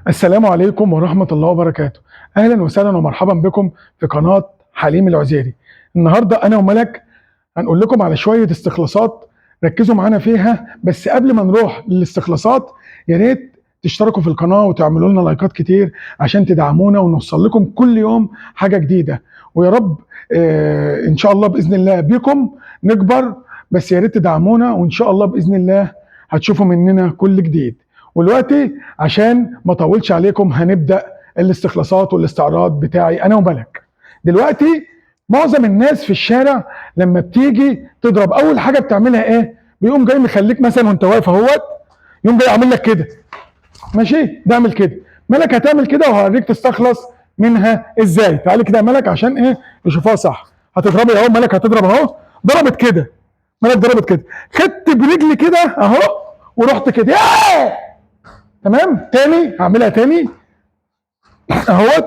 السلام عليكم ورحمة الله وبركاته. أهلا وسهلا ومرحبا بكم في قناة حليم العزيري. النهاردة أنا وملك هنقول لكم على شوية استخلاصات، ركزوا معانا فيها. بس قبل ما نروح للاستخلاصات يا ريت تشتركوا في القناة وتعملوا لنا لايكات كتير عشان تدعمونا ونوصل لكم كل يوم حاجة جديدة. ويا رب إن شاء الله بإذن الله بكم نكبر، بس يا ريت تدعمونا وإن شاء الله بإذن الله هتشوفوا مننا كل جديد. ودلوقتي عشان ما اطولش عليكم هنبدا الاستخلاصات والاستعراض بتاعي انا وملك. دلوقتي معظم الناس في الشارع لما بتيجي تضرب اول حاجة بتعملها ايه؟ بيقوم جاي مخليك مثلا وانت واقف اهوت، يقوم جاي عامل لك كده، ماشي؟ ده اعمل كده، ملك هتعمل كده وهوريك تستخلص منها ازاي. تعالي كده يا ملك عشان ايه يشوفوها صح. هتضربي اهو، ملك هتضرب اهو، ضربت كده، ملك ضربت كده، خدت برجلي كده اهو ورحت كده. تمام؟ تاني هعملها تاني اهوت.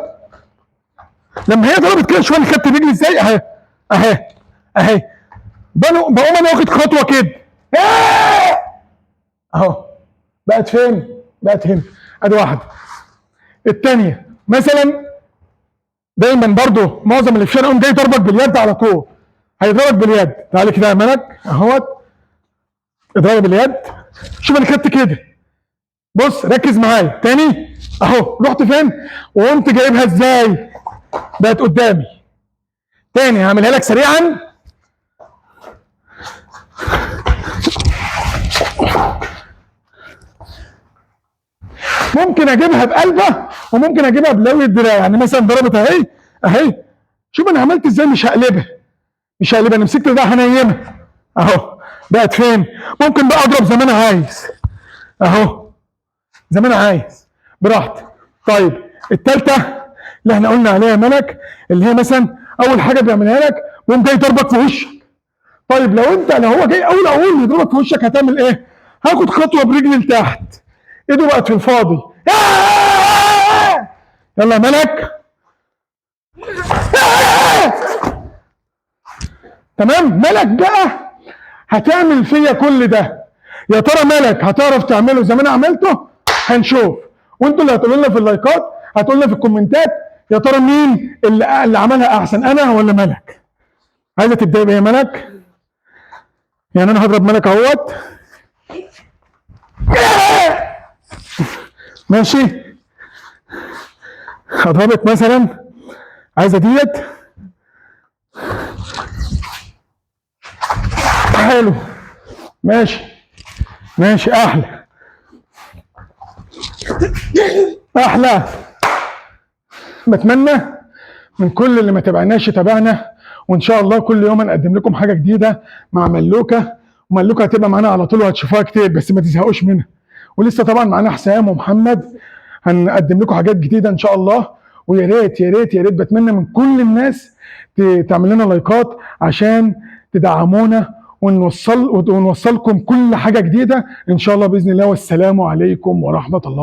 لما هي ضربت كده شوية خدت رجلي ازاي؟ اهي اهي اهي، بقوم انا واخد خطوة كده اهو، بقت فين؟ بقت هنا. ادي واحدة. الثانية مثلا دايما برضو معظم اللي في الشارع يقوم جاي ضربك باليد على طول، هيضربك باليد. تعالي كده يا ملك اهوت، اضربي باليد. شوف انا خدت كده، بص ركز معايا تاني اهو، رحت فين وقمت جايبها ازاي؟ بقت قدامي. تاني هعملها لك سريعا. ممكن اجيبها بقلبه وممكن اجيبها بلوي الدراع، يعني مثلا ضربت اهي اهي، شوف انا عملت ازاي، مش هقلبها مش هقلبها، انا مسكت ده هنيمها اهو، بقت فين؟ ممكن بقى اضرب زي ما انا عايز اهو، زي ما انا عايز براحتي. طيب الثالثة اللي احنا قلنا عليها ملك، اللي هي مثلا اول حاجة بيعملها لك ويقوم جاي ضربك في وشك. طيب لو انت لو هو جاي اول يضربك في وشك هتعمل ايه؟ هاخد خطوة برجلي لتحت، ايده بقت في الفاضي. يلا يا ملك. تمام. ملك بقى هتعمل فيا كل ده، يا ترى ملك هتعرف تعمله زي ما انا عملته؟ هنشوف، وانتوا اللي هتقولوا لنا في اللايكات، هتقولوا لنا في الكومنتات يا ترى مين اللي عملها احسن، انا ولا ملك؟ عايزه تبداي بايه يا ملك؟ يعني انا هضرب ملك اهوت، ماشي، هضربك مثلا، عايزه ديت، حلو، ماشي ماشي، احلى احلى. بتمنى من كل اللي ما تابعناش يتابعنا، وان شاء الله كل يوم هنقدم لكم حاجة جديدة مع ملوكه، وملوكه هتبقى معانا على طول وهتشوفوها كتير، بس ما تزهقوش منها. ولسه طبعا معانا حسام ومحمد، هنقدم لكم حاجات جديدة ان شاء الله. ويا ريت يا ريت يا ريت بتمنى من كل الناس تعمل لنا لايكات عشان تدعمونا ونوصلكم كل حاجة جديدة ان شاء الله باذن الله. والسلام عليكم ورحمة الله.